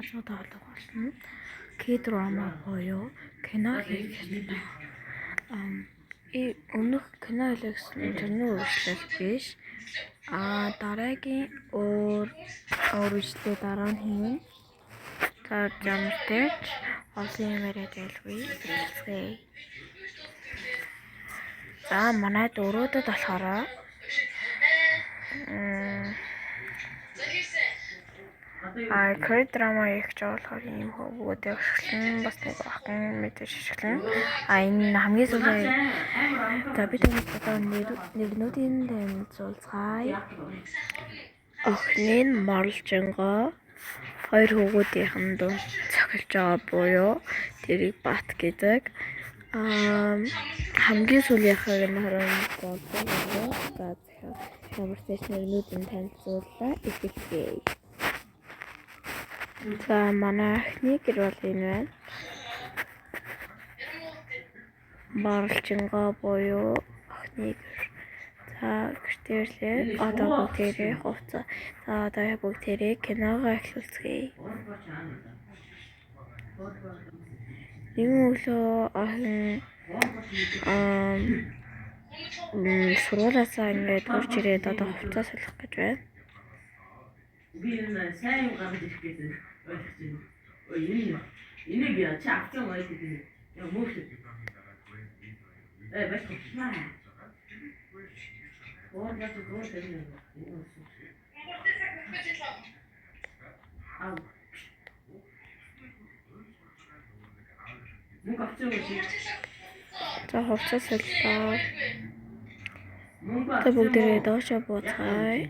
Азууд олох болно. К-драма буюу кино хийх ёстой. Өмнөх кино хийлээ гэсэн тэрний үргэлжлэл биш. Дараагийн өөр өөр үйлчлээ дараа нь хийнэ. За ямар ч олон юм яриад байлгүй. Эхэлцгээе. За манай дөрүүдэд болохоор К-драма их жоо болохоор ийм хөвгүүд ашиглан бас нэг охин мэдээж ашиглана. Энэ хамгийн сүүлийн за би түнд одоо нэрнүүдийн танилцуулцгаая. Охины нь Моролжингоо, хоёр хүүгүүдийнх нь дунд цохилж байгаа буюу тэрийг Бат гэдэг. Хамгийн сүүлийнхыг нь харин болдог. За ямар ч нэрнүүд нь танилцууллаа. Эхэлцгээе. За манай охины гэр бол энэ байна. Моролжингоо буюу охины гэр. За гэртээ ирлээ. Одоо бүгдээрээ хувцас. За одоо бүгдээрээ киногоо эхлүүлцгээе. Нэгэн өглөө охин сургуулиасаа ингээд орж ирээд одоо хувцас солих гэж байна. Би энэ сайн юм гаргаж ирэх гэсэн ойлгож байна. Ой, энэ энийг яа чи авсан гоё гэдэг. Яа мөөх. Э байж тусмаа. Өөр бач өөр тэр юм. Аа. Мөнгө авсан юм чи. За хувцас солилоо. Мөнгө Одоо бүгдээрээ доошоо бууцгаая.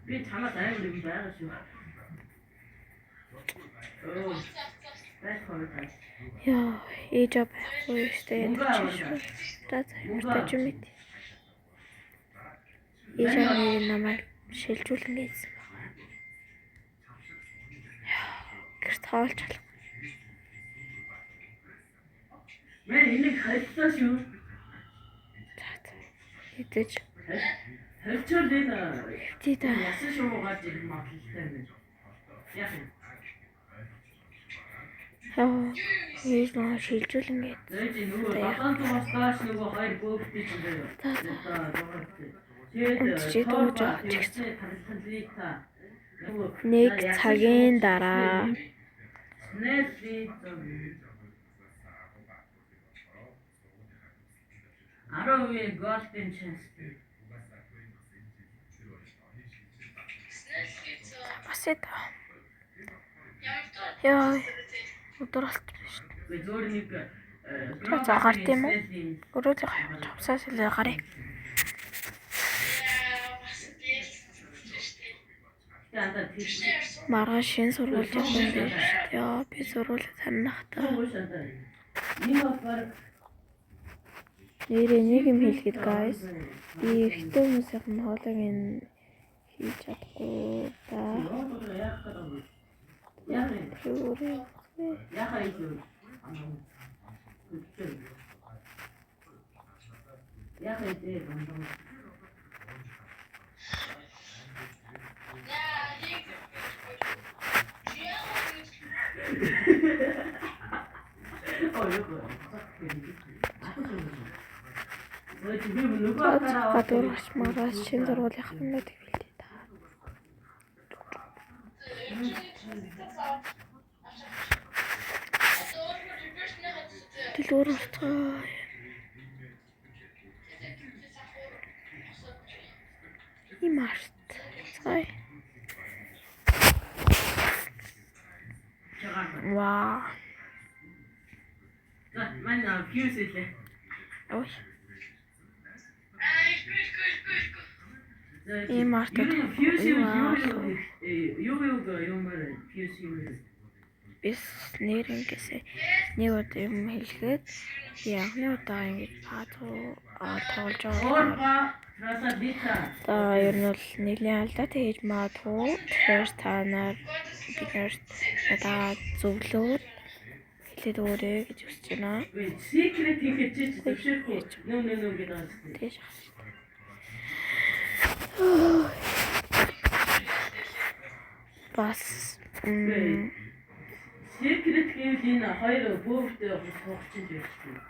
Би чамаас амар юм байгаа шүү. Оо. Байх хоёр. Яа, ээж аа байхгүй штэ ядаж шүү. За за ямар ч юм мэд. Ээж аа нэр намайг шилжүүлэн гэсэн байна. Яа, гэрт хоолч алга. Мэн энийг холилоо шүү. За за. Идэж. Холчоод энэ Тий та. ясан шувуу гарч ирэх магадлалтай юм байна. Яах юм? Яа, ээж намайг шилжүүлэн гээд. Зөөж нөгөө 700-аас доош нөгөө хоёр бөөхтэй ч юм байна. За за. Тэгээд Унтчих дууж авч гисэн. Нэг цагийн дараа Снэли 10% golden chance. бас ээ. Яа, өдөр болчихсон шүү дээ. Гэ зөөр нэг За гарт юм уу? Өрөөлөг явж хувцас солио гарыг. Маргааш шинэ сургуульд явах юм байна шүү дээ. Яа, би сургуулийг таних та. Энэ бол баг Нэрээ нэг юм хэлэхэд guys. Би эрэгтэй хүмүүсийн хоолойг нь хийж чадахгүй да. яах гэдэг юм. Яах юм? Тэрүүрээ. Яах юм? Яах юм? За гадуур гарч маргааш шинэ сургууль явах юм байдаг билээ та. Дэлгүүр уртгаа. Ийм арт. Цай. Вау. За, манай фьюз илээ. Ой. Ийм арт. Фьюз юу юу юу юмар фьюз юм. Бис нэр ингэсээ нэг удаа юм хэлэхэд би анхны удаа ингэж пазл тоглож байгаа. За ер нь бол нэлийн алдаатай хийж магадгүй. Тэгэхээр та нар бид нарт надад зөвлөөд хэлээд өгөөрэй гэж хүсэж байна. Secret хийхэд чи зөвшөөрөхгүй. Нөө нөө нөө гэдэг юм. Тийш. Бас Secret гэвэл энэ хоёр бөөвтэй суугч юм байж байна.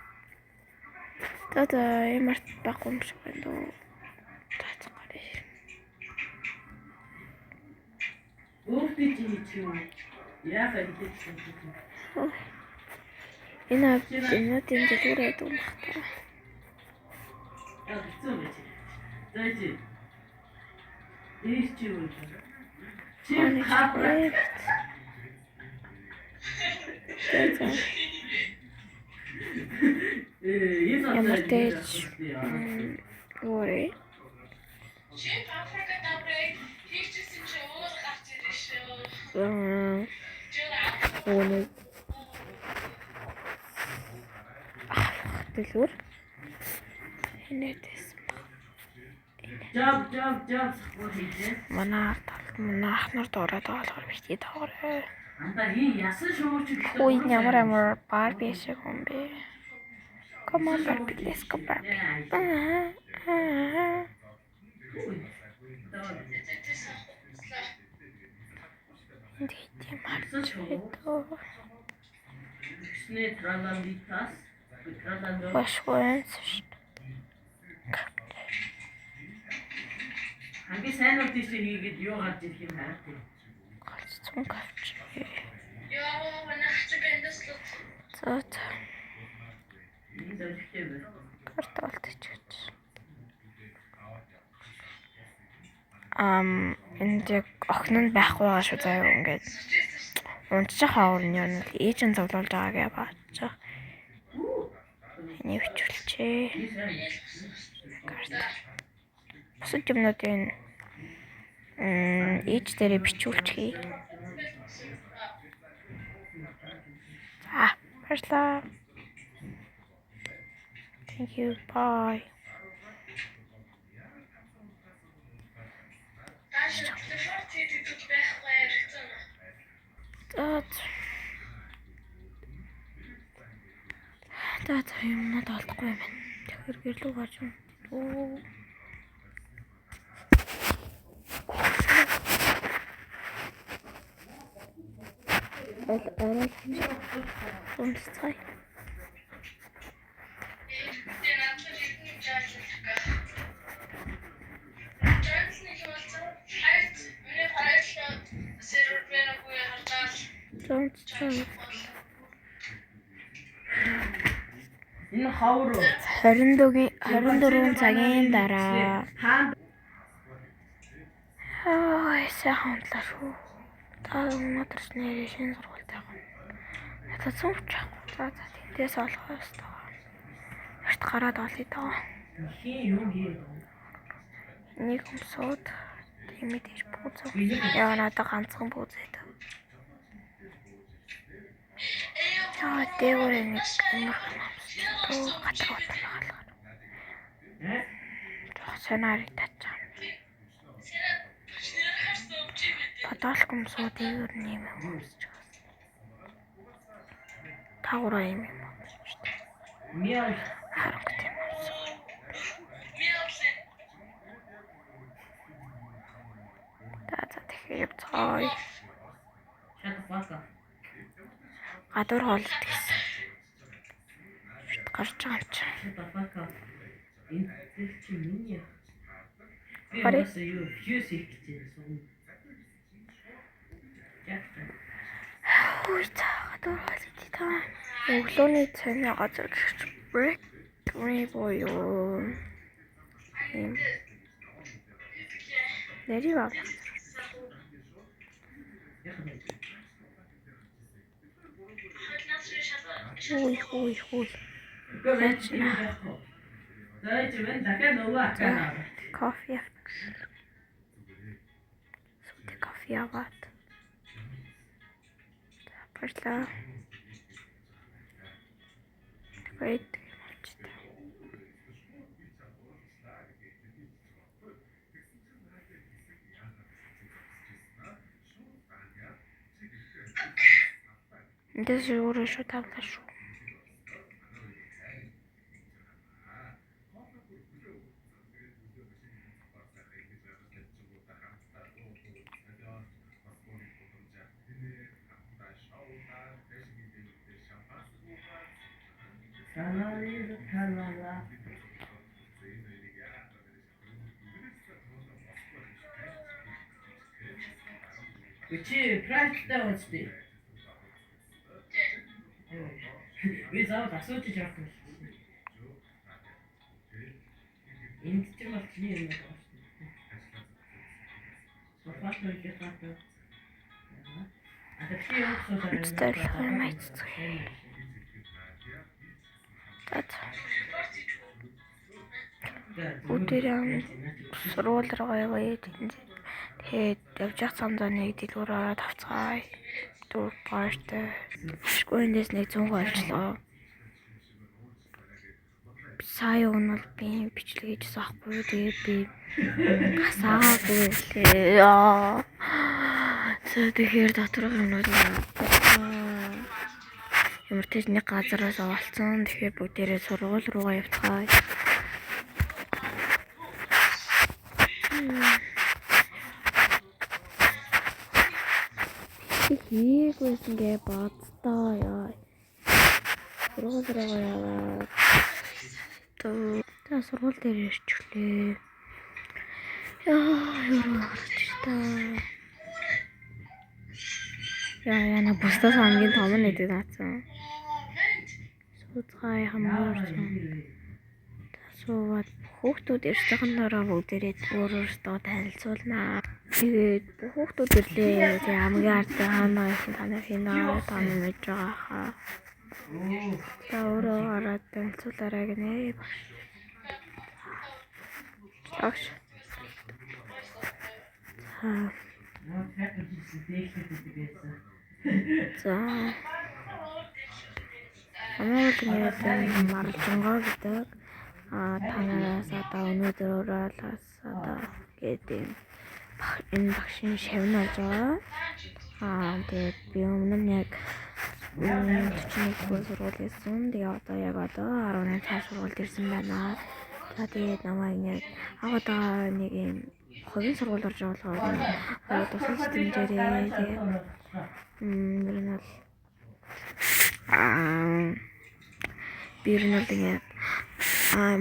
За ямар байхгүй юм шиг байна дөө. За гараа. Бөөвтэй чи хийчих юм уу? Яахаа хэлээч юм. Энэ энүүдийн дэлгүүр байдаг юм бах та. Яа хэцүү юм чи. За чи. Дээш чи юу? Чи хапра. За. Энэ Ямар дээш өөрөө. Чи Африкадабрыг хийчихсэн чи өөр гарч ирнэ шүү. Чи Үүнийг дэлгүүр. Инээтэс. Жав жав жав сахуу хийлээ. Манай талд манай ах нар дуурайд байгаа болохоор битгий тоогоорой. Андаа хин ясан шумууч гэхдээ. Хүү энэ ямар амар Барби шиг хүн бэ? Come on Barbie, let's go Barbie. Аа. Энд хэд юм харж байна. Гэснээ тралалитас тралало Башгүй шүү. Хамгийн сайн уу тийш хийгээд юу гарч ирэх юм харах тийм. Галзуу авч. Яа, манай хачи бэндэслүүд. За за. Энэ зөвхөн бэ. Карт олдчих. Энд яг охин нь байхгүй байгаа шүү заяа ингээд. Унтчих хавар нь юм л ээж нь зовлуулж байгааг бааж. Энийг бичүүлчихээ. Карт. Бусад юмнуудын ээж дээрээ бичүүлчихье. За, баярлалаа. Thank you. Bye. За за юмнууд олдохгүй юм байна. Тэгэхээр гэрлүү гарч юм. Оо. Аль арай унцгаая. Энэ ховор 24 цагийн дараа. Аа, сайхан унтлаа шүү. Та өнөөдөр ч нэрээ шинэ сургуультай байгаа. Надад цөмч авахгүй. За за тэндээс олох ёстой. Эрт гараад олъё доо. Хин юу хийв? Нэг өмсөөд тийм мэдээж пүүз. Яа надад ганцхан пүүз байдаг. Яа дээгүүр нэг юмар амсч гадар утаа хаалгаар. Жох сонио харагдаж байгаа. Подолк өмсөө дээгүүр нэг юм өмсч байгаа. Таагаараа юм юм өмсч тээ. Мяу. Харанхуй юм өмсөө. За за тэгэхээр явцгаая. Shut the fuck up. Гадуур хоолд гэсэн. Гарч байгаа юм чи. Shut the fuck up. Энэ тэр чи миний. Би Харъя. бас юу фьюз хийх гэж байна сум. Яг. Хүй за гадуур хоол идэ та. Өглөөний цайны газар гэрч break буюу юм. Нэрийг авах. Үй үй үй. Үгүй ээ чи юу байхгүй. За чи мен дахиад нөгөө аккаунт. Кофе авч. Сүтэ кофе аваад. За баярлалаа. Wait. Эндээс өөрөө шууд авлаа шүү. Талала. Чи практиктай үстэй. Би заавал асууж явах юм. Энд ч юм бол чиний юм байна шүү дээ. Сулфат үлдээ. А тэгэхээр юу суулаа. Үнэтэй юм айцтай. Бүгдээрээ сургууль руугаа явъя. Тэгээд явж явах замдаа нэг дэлгүүр ороод авцгаая. Дөрөв баяртай. Ашгүй эндээс нэг 100 олчлоо. Сая нь бол би бичлэг хийжсэн аахгүй юу. Тэгээд би хасаагүй лээ. Яа. Тэгэхээр доторх юмнууд ямар ч нэг газараас олцсон. Тэгэхээр бүгдээрээ сургууль руугаа явцгаая. Хийгүйсэн гэ боддоо яа. Сургууль руугаа яваад та сургууль дээр ирчихлээ. Яа, юу гарч та. Яа, яна бусдаас хамгийн том нь гэдэг наацсан. Сууцгаая хамгийн урсан. Суугаад хүүхдүүд ирсэхэн дараа бүгдээрээ өөр өөртөө танилцуулнаа. Тэгээд хүүхдүүд ирлээ. Тэгээ хамгийн ардын хаана байсан та нар хинэ та нар мэдж байгаа хаа. Та өөрөө ороод танилцуулаарай гинэ. Багш. За. За. Манай бол Маралжингоо гэдэг. А та нараас одоо өнөөдөр өөрөө одоо гэдэг энэ багшийн шавь нь болж байгаа. Аа тэгээд би өмнө нь яг 41 дугаар сургууль хийсэн. Тэгээ одоо яг одоо 18 цаа сургуульд ирсэн байна. За тэгээд намайг яг одоо нэг юм хувийн сургууль орж байгаа болохоор тусалж дэмжээрэй. Тэгээд ер нь бол би ер нь бол ингээд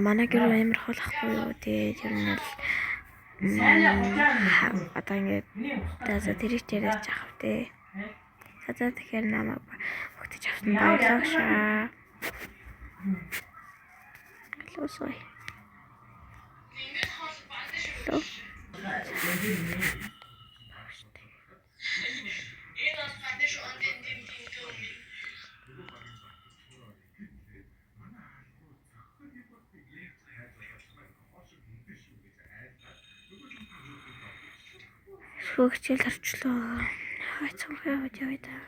манай гэр амар хол ахгүй юу. Тэгээд ер нь бол одоо ингээд за тэрийг яриач авах вэ. За тэгэхээр намайг өгтөж авсан баярлалаа шаа. Лосой. Ло. Хичээл харчлаа. Хайцсан яваад яваа.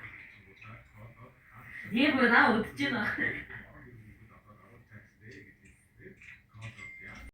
Би бүр наа үдэж байна.